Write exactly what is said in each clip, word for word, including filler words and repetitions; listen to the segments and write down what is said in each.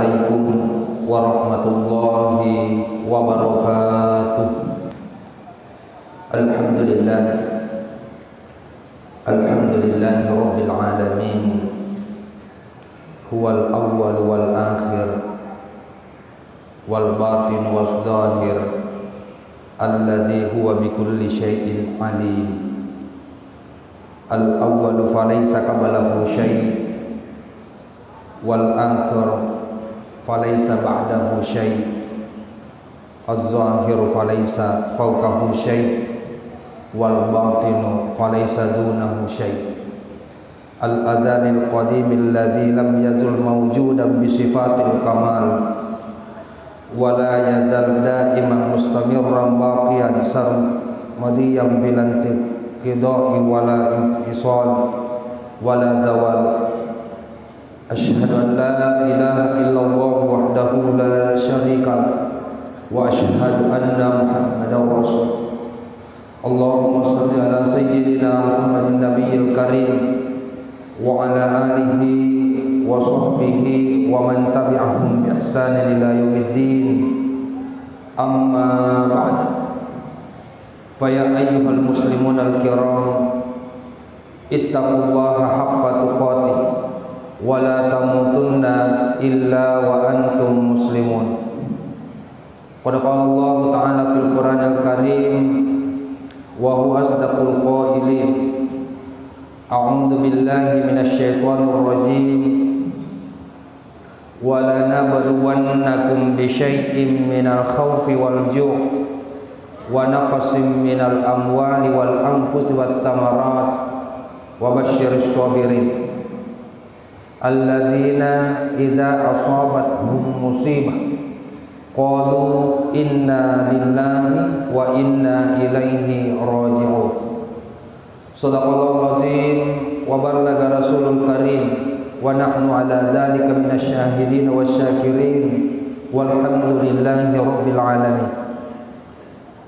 Assalamualaikum warahmatullahi wabarakatuh. Alhamdulillah. Alhamdulillahi rabbil alamin. Huwal awwal wal akhir, wal batin waz zahir, alladzi huwa bikulli syai'in alim. Al awwalu falaysa qablahu syai', wal akhir falaysa ba'dahu syai', az zahiru falaysa fawqahu syai', wal batinu falaysa dunahu syai'. Al azalil qadimil ladzi lam yazul mawjudan bi sifatil kamal, wa la yazal daiman mustamirran baqiyan sarmadiyan bila inqidai wa la infisal wa la zawal. Asyhadu an la ilaha illallah wahdahu la syarika lah, wa asyhadu anna Muhammadar rasul. Allahumma shalli ala sayyidina Muhammadin nabiyil karim wa ala alihi wa sahbihi wa man tabi'ahum bi ihsanin ila yaumiddin. Amma ba'd. Fa ya ayyuhal muslimunal kiram, ittaqullaha haqqa tuqatih wa la tamutunna illa wa antum muslimun. Qad qala Allahu ta'ala fil Qur'anil Karim wa huwa asdaqul qailin. A'udzu billahi minasy syaithanir rajim. Wa lanabluwannakum bi syai'im minal khaufi wal ju' wa naqsim minal amwali wal anfusi wat thamarat wa basysyiris shabirin. Alladzina idza asabathum musibah qalu inna lillahi wa inna ilaihi raji'un. Sadaqallahul azim wa ballaga rasulul karim wa nahnu ala dzalika minasy syahidin wasy syakirin walhamdulillahi rabbil alamin.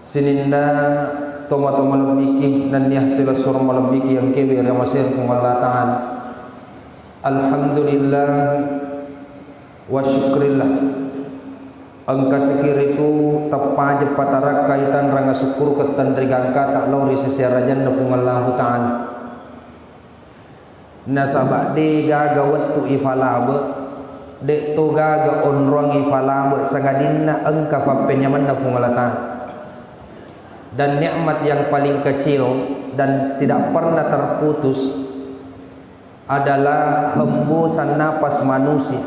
Sininna tomatoa malebbiki nennia silessureng malebbiki engkae ri amasena Puang Allah Ta'ala. Alhamdulillah wa syukrillah. Engka sikiritu teppaja patarakka itanrang asukkurukeng tenrigangkata lao ri sese arajanna Puang Allahu Ta'ala. Nasaba de gaga wettu ifalabe, de to gaga onrong ifalabe sangadinna engka pappenyamenna Puang Allah Ta'ala. Dan nikmat yang paling kecil dan tidak pernah terputus adalah hembusan napas manusia,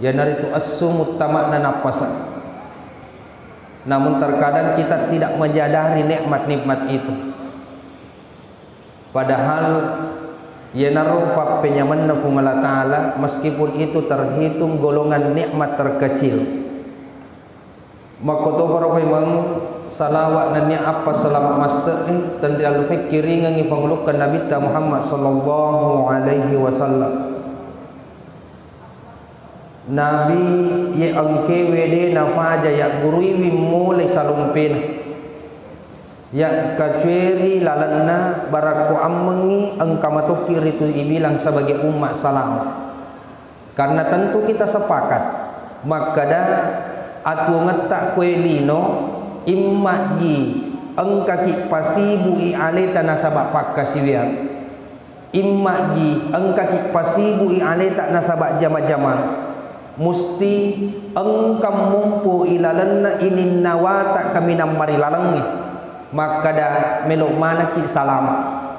iyanaritu essu muttama'na nappasa. Namun terkadang kita tidak menyadari nikmat-nikmat itu. Padahal iyanaro pappenyamenna Puang Allah Ta'ala, meskipun itu terhitung golongan nikmat terkecil. Makkotoparo memang salawa nennia appa salama masse'i tenriallu fekkiringengngi pangulukkeng Nabitta Muhammad sallallahu alaihi wasallam. Nabi ye engkewe de nafaja yagguruiwi mulai salompena. Yakkacueri lalenna barakko ammengngi engka matokki ritu ibilang sebagai umma salama. Karena tentu kita sepakat makkeda atuongetta koe lino, imma'gi engkaki pasibu'i aleta nasaba pakkasiwiang, imma'gi engkaki pasibu'i aleta nasaba jama-jamang, musti engka mompo ilalenna ininna wata kaminang marilalengnge makkeda melo manekki salama.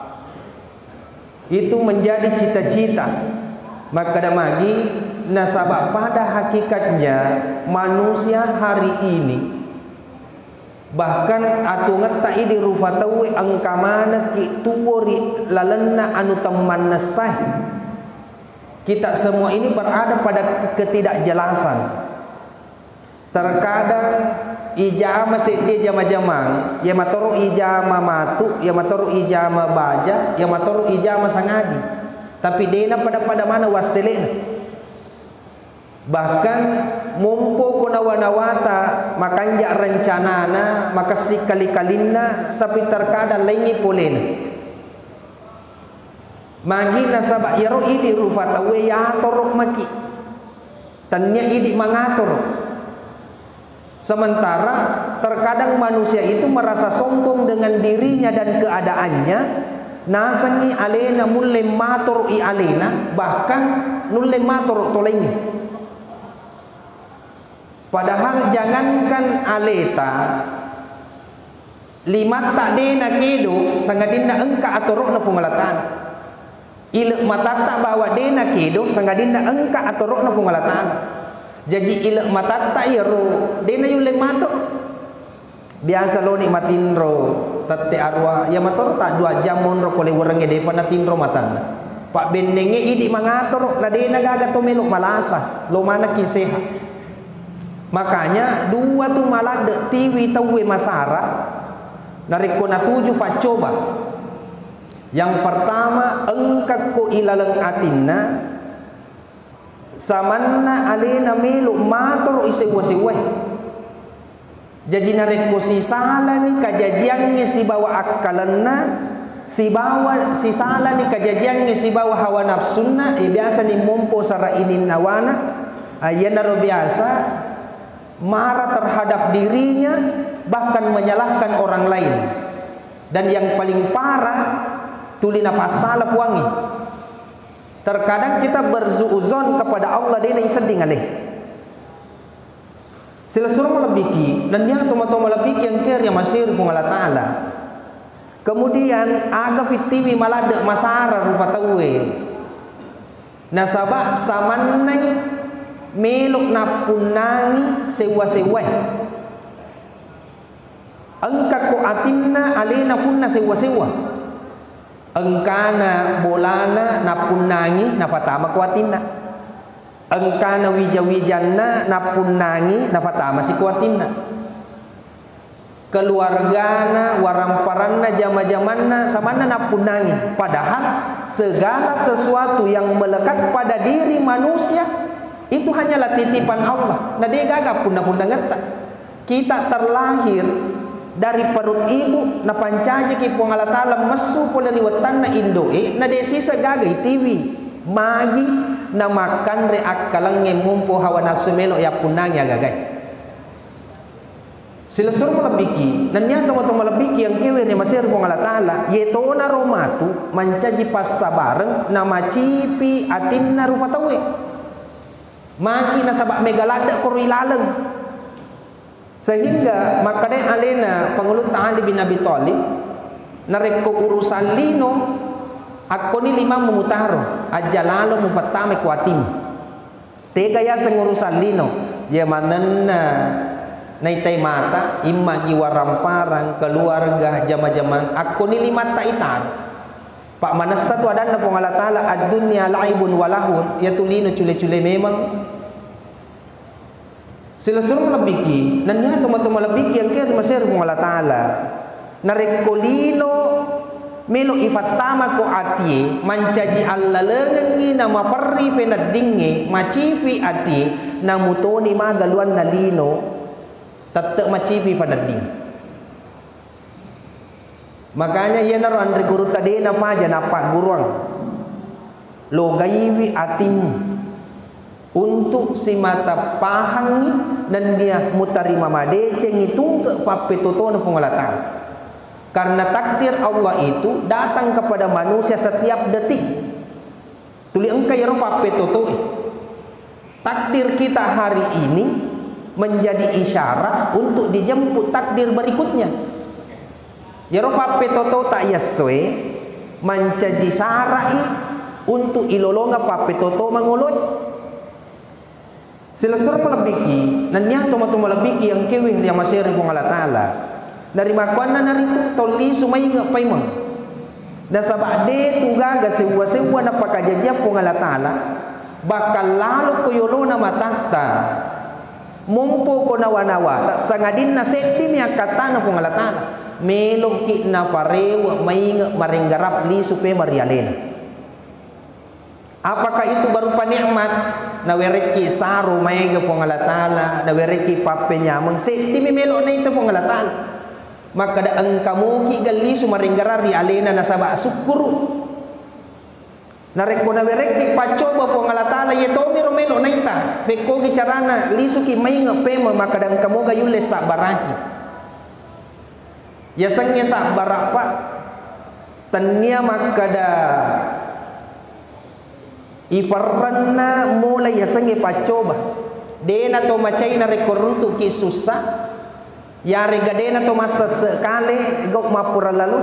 Itu menjadi cita-cita. Makkeda magi, nasaba pada hakikatnya manusia hari ini, bahkan atuongetta idi rupa tauwe engka manekki tuwo ri lalenna anu temmannessae. Kita semua ini berada pada ketidakjelasan. Terkadang ijama seddie jama-jamang, iya matoro ijama matu, iya matoro ijama baja, iya matoro ijama sangadi. Tapi dena pada-pada mana wassele'na. Bahkan mompo ko nawa-nawata makanja rencanana, makessing kali-kalinna, tapi terkadang laingi polena. Magi nasaba iyaro idi rupa tauwe yatoro maki. Tennia idi mangatur. Sementara terkadang manusia itu merasa sombong dengan dirinya dan keadaannya, nasengi alena mulle matur i alena, bahkan nulle matur tolaingnge. Padahal jangankan aleta, limatta de nakedo sangadinna engka atoro'na Puang Allah Ta'ala. Ile matatta bawa de nakedo sangadinna engka atoro'na Puang Allah Ta'ala. Jaji ile matatta iyaro de nayulle mato. Biasa loni matinro tette arua, iya matorta dua jam monro pole werengnge depa natinro matanna. Pabbennengnge idi mangatoro, na de nagaga to melo malasa, lo manekki sehat. Makanya dua tu maladde tiwi tauwe masara, narekko natuju paccoba. Yang pertama, engkakko ilaleng atinna, samanna alena melo matoro isewwa-sewwae. Jaji narekko sisalani kajajiangnge sibawa akkalenna, sibawa sisalani kajajiangnge sibawa hawa nafsunna, eh, biasani mompo sara ininnawana, ah, iyanaro biasa marah terhadap dirinya, bahkan menyalahkan orang lain. Dan yang paling parah, tuli napassala Puangnge. Terkadang kita bersuuzon kepada Allah, de naisedding ale. Silessureng malebbiki, nennia tomatoa malebbiki engkae riamasei ri Puang Allah Ta'ala. Kemudian, aga fittiwi maladde masara rupa tauwe. Nasaba samannai melo nappunnangi sewwa-sewwae. Engkako atinna alena punna sewwa-sewwa. Engkana bolana nappunnangi napatama ko atinna. Engkana wija-wijanna nappunnangi napatamasi ko atinna. Keluargana, waramparanna, jama-jamanna, samanna nappunnangi. Padahal segala sesuatu yang melekat pada diri manusia itu hanyalah titipan Allah. Na de gaga punna-punnangetta. Kita terlahir dari perut ibu, napancajiki Puang Allah Ta'ala messu pole ri wettanna indo'e, na de siseng gaga itiwi. Magi namakkanre akkalengnge mompo hawa nafsu melo yappunnangi agagae. Silessureng malebbiki, nennia tomatoa malebbiki engkae riamasei ri Puang Allah Ta'ala, yetonaro matu mancaji passabareng namacipi atinna rupa tauwe. Magi nasaba mega ladde koro ilaleng. Sehingga makkedai alena Pangulutta Ali bin Abi Thalib, narekko urusan lino, akkoni limammu mutaro, aja lalo mupattamai ko atimmu. Tega yaseng urusan lino, iya manenna naitai mata, imma gi waramparang, keluarga, jama-jamang, akkoni limatta itaro. Pa manessa tu adanna Puang Allah Ta'ala, "Ad-dunya la'ibun wa lahun," iyatu lino cule-cule memang. Silessureng malebbiki, nennia tomatoa malebbiki engkae riamasei ri Puang Allah Ta'ala. Narekko lino melo ifattama ko atie, mancaji allalengengngi namaperri peneddingnge, macipi atie, namutoni maga luanna lino, tette macipi penedding. Makanya iyanaro anre gurutta de napaja nappagguruang. Logaiwi atimmu untuk simata pahangngi nennia mutarima madecengngi tungke pappetotona Puang Allah Ta'ala. Karena takdir Allah itu datang kepada manusia setiap detik. Tuli engka iyaro pappetotoe. Takdir kita hari ini menjadi isyarat untuk dijemput takdir berikutnya. Iyaro pappetotota iyessoe mancaji syarai untuk ilolongeng pappetoto mangoloe. Silessureng malebbiki, nennia tomatoa malebbiki engkae riamasei ri Puang Allah Ta'ala. Narimakkuannanaritu tau lisu mainge paimeng. Nasaba de tu gaga sewwa-sewwa napakajajiang Puang Allah Ta'ala, bakal lalo ko yolona matatta, mompo ko nawa-nawata, sangadinna seddimi akkattana Puang Allah Ta'ala. Meloki naparewe mainge marenggarap lisu pemeng ri alena. Apakah itu berupa nikmat? Nawerekki saro maega Puang Allah Ta'ala, nawerekki pappenyameng, seddimi melo naita Puang Allah Ta'ala. Makkeda engka muki gallisu marenggarang ri alena nasaba sukkuru. Narekko nawerekki paccoba Puang Allah Ta'ala, iya tomiro melo naita. Pekkogi carana, lisuki mainge pemeng, makkada engka moga yulle sabbaraki. Yasengnge sabbara, Pak, tennia makkada iperrenna mola yasengnge paccoba. Dena to macai narekko runtuki sussa, yarega dena to massesse kale gau mappura lalu.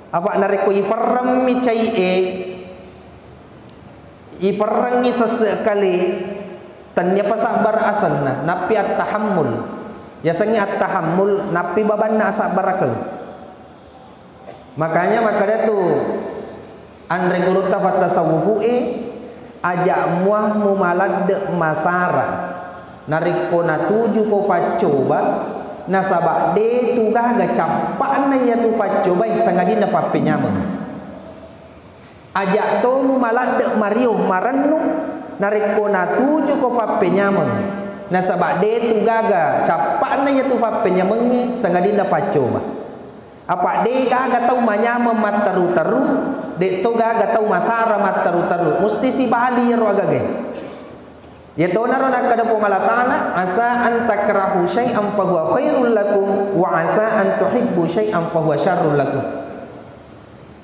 Apa narekko iperremmi cai e, iperrengngi sesse kale, tennia pasabbara asenna, nappi attahammul. Yasengnge attahammul, nappi babanna asabbarakeng. Makanya makkada tu anre gurutta fattasawwufu e, aja muah mumaladde masara narekko natuju ko paccoba, nasaba de tu gaga cappa'na iyatu paccobai sangadinna pappenyameng. Aja to mumaladde mario marennu narekko natuju ko pappenyameng, nasaba de tu gaga cappa'na iyatu pappenyamengnge sangadinna paccoba. Apa de gaga tau manyameng matteru-teru, de to gaga tau masara matteru-teru, musti sibali iyaro agagae. Iyatonaro nakkeda Puang Allah Ta'ala, "Asa an takrahu syai'an fahuwa khairul lakum, wa asa an tuhibbu syai'an fahuwa syarrul lakum."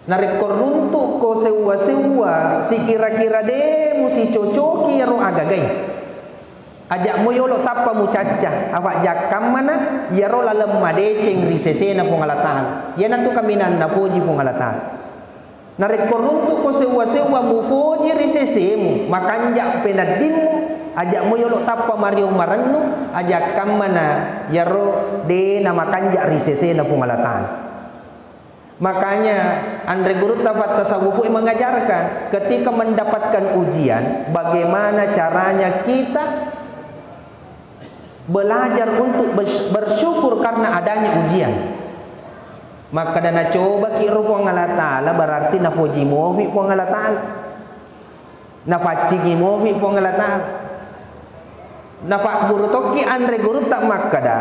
Narekko runtu'ko sewwa-sewwa, sikira-kira de musicocoki iyaro agagai, aja mo yolo tappa mucacca, apa jakkammana iyaro laleng madeceng ri sesena Puang Allah Ta'ala. Iyanatu kaminang napoji Puang Allah Ta'ala. Narekko runtu'ko sewwa-sewwa mupoji ri sesemu, makanja peneddimmu, aja mo yolo tappa mario marennu, aja kammana iyaro de namakanja ri sesena Puang Allah Ta'ala. Makanya anre gurutta fattasawwufu e mengajarkan, ketika mendapatkan ujian, bagaimana caranya kita belajar untuk bers-, bersyukur karena adanya ujian. Makkada nacobaki ro Puang Allah Ta'ala, berarti napoji mofi Puang Allah Ta'ala. Napaccingi mofi Puang Allah Ta'ala. Napagguru tokki anre gurutta makkada,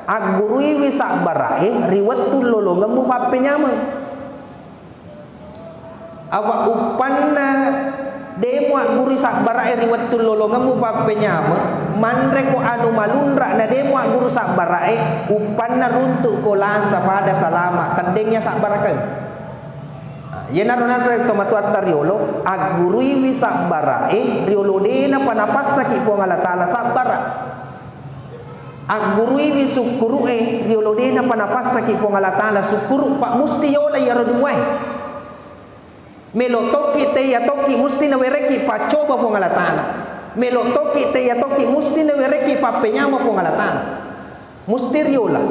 agguruiwi sabbarae ri wettu lolongemmu pappenyameng. Apa uppanna de muaggurui sabbarae ri wettu lolongemmu pappenyameng, manreko anu malunra na de muagguru sabbarae, uppanna runtu'ko lasa pada salama, teddengngi sabbarakeng. Iyanaro naseng tomatoatta riolo, agguruiwi sabbarae riolo de napa napassaki Puang Allah Ta'ala sabbara. Agguruiwi sukkuru'e riolo de napa napassaki Puang Allah Ta'ala sukkuru, pa musti yola iyaro duae. Melo tokki, teiya tokki musti nawerekki paccoba Puang Allah Ta'ala. Melo tokki, teiya tokki musti nawerekki pappenyama Puang Allah Ta'ala. Musti riola.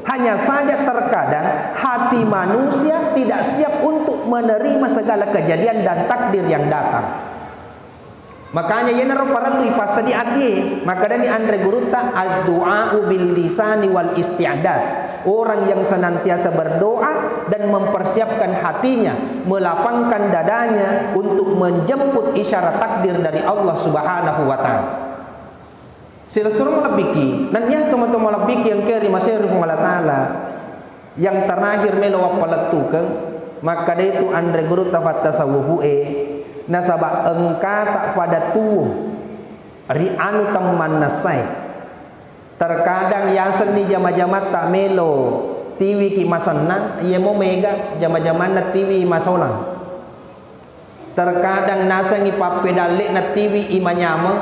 Hanya saja terkadang hati manusia tidak siap untuk menerima segala kejadian dan takdir yang datang. Makanya iyanaro parellu ipassadia atie, makkedani anre gurutta, "Addu'a'u bil lisani wal isti'dad." Orang yang senantiasa berdoa dan mempersiapkan hatinya, melapangkan dadanya untuk menjemput isyarat takdir dari Allah Subhanahu wa Ta'ala. Silessureng malebbiki, nennia tomatoa malebbiki engkae ri masero ri Puang Allah Ta'ala, yang terakhir melo wappalettukeng, makkadai tu anre gurutta fattasawwufu e, nasaba engkata pada tuo ri anu temmannessai. Terkadang yasenni jama-jamatta melo tiwiki masennang, iyamo mega jama-jamanna tiwi masolang. Terkadang nasengngi pappedalle'na tiwi i manyameng,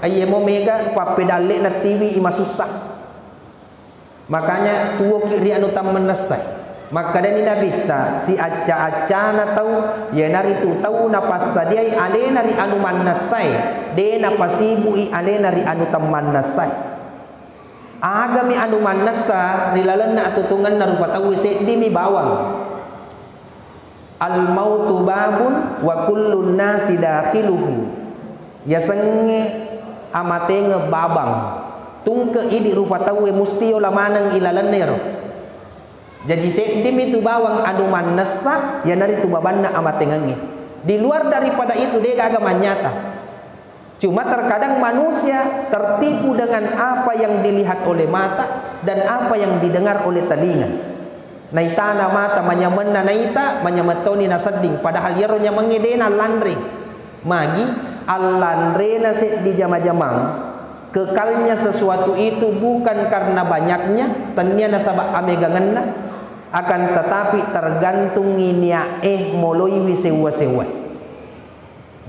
iyamo mega pappedalle'na tiwi i masussa. Makanya tuwoki ri anu tammennessai. Makkedani Nabitta, siacca-accana tau, iyanaritu tau napassadiai alena ri anu mannessai, de napasibu'i alena ri anu tammannessai. Agami anu mannessa ri lalenna atutungenna rupa tauwe, seddimi bawang. Al mautu babun wa kullun nasi dakhiluhu. Yasengnge amatengeng babang. Tungke idi rupa tauwe musti yola maneng ilalenna ero. Jaji seddimi tu bawang anu mannessa, iyanaritu babanna amatengengnge. Di luar daripada itu, de gaga mannyata. Cuma terkadang manusia tertipu dengan apa yang dilihat oleh mata dan apa yang didengar oleh telinga. Naitana mata manyamenna naita, manyameng toni nasedding. Padahal iyaro nyamengnge de nallanre. Magi? Allanrena seddi jama-jamang, kekalnya sesuatu itu bukan karena banyaknya, tennia nasaba amegangenna, akan tetapi tergantungi nia'e moloiwi sewwa-sewwae.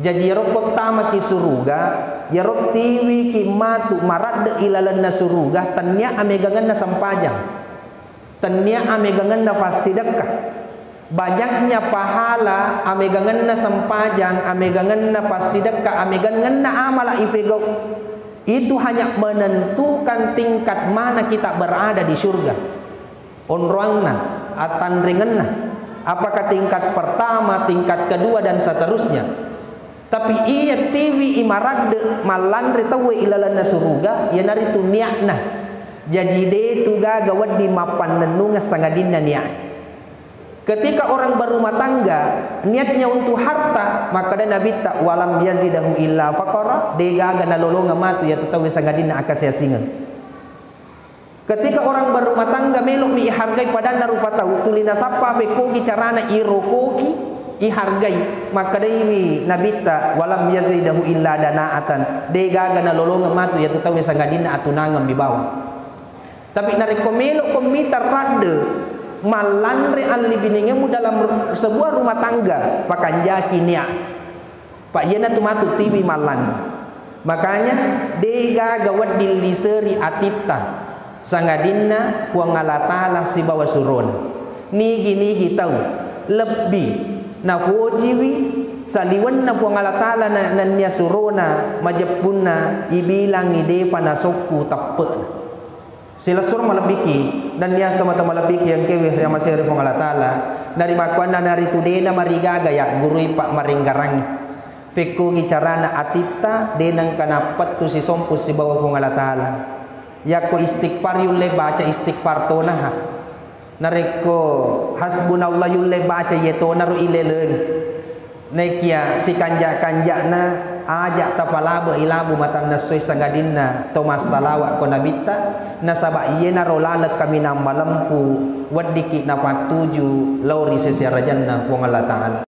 Jaji, iyaro ko tamaki suruga, iyaro tiwiki matu maradde ilalenna suruga, tennia amegangenna sempajang, tennia amegangenna passidekka. Banyaknya pahala, amegangenna sempajang, amegangenna passidekka, amegangenna amala ipegau, itu hanya menentukan tingkat mana kita berada di surga. Onroangna, attanrengenna, apakah tingkat pertama, tingkat kedua, dan seterusnya. Tapi iya tiwi i maradde mallanre tauwe ilalenna suruga, iyanaritu nia'na. Jaji, detu gaga wedding mappannennungeng sangadinna nia'e. Ketika orang berumah tangga, niatnya untuk harta, makkeda Nabitta, "Walam yazidahu illa faqara," degaga nalolongeng matu iyatu tauwe sangadinna akasi-asingeng. Ketika orang berumah tangga melo'mi ihargai padanna rupa tau, tuli nasappa pekkogi carana irokoki, ihargai. Makkedaiwi Nabitta, "Walam yazidahu illa dana'atan." Degaga nalolongeng matu iyatu tauwe sangadinna atunangemmi bawang. Tapi narekko melo'ko mita radde mallanre allibinengemu dalam ru-, sebuah rumah tangga, pakanjaki nia. Pa iyanatu matu tiwi mallanre. Makanya, degaga wedding liseri atitta, sangadinna Puang Allah Ta'ala sibawa surona. Nigi-nigi tau lebbi napojiwi saliwenna Puang Allah Ta'ala na-, nennia surona majeppunna ibilangi depa nasokku teppe'na. Silessureng malebbiki, nennia tomatoa malebbiki engkaewe riamasei ri Puang Allah Ta'ala, narimakkuannanaritu dena marigaga yaggurui pammaringgarangngi. Fekkogi carana atitta, de nengka nappettu sisompu sibawa Puang Allah Ta'ala. Yakko istighfar yulle baca istighfar tonaha. Narekko hasbunallah yulle baca, iye tonaro ilelengi. Naekiya sikanja-kanja'na, aja' tapalabe'i labu matanna essoe sangadinna to massalawa' ko Nabitta, nasaba' iyenaro laleng kaminang malempu weddikki napattuju lao ri sese arajanna Puang Allah Ta'ala.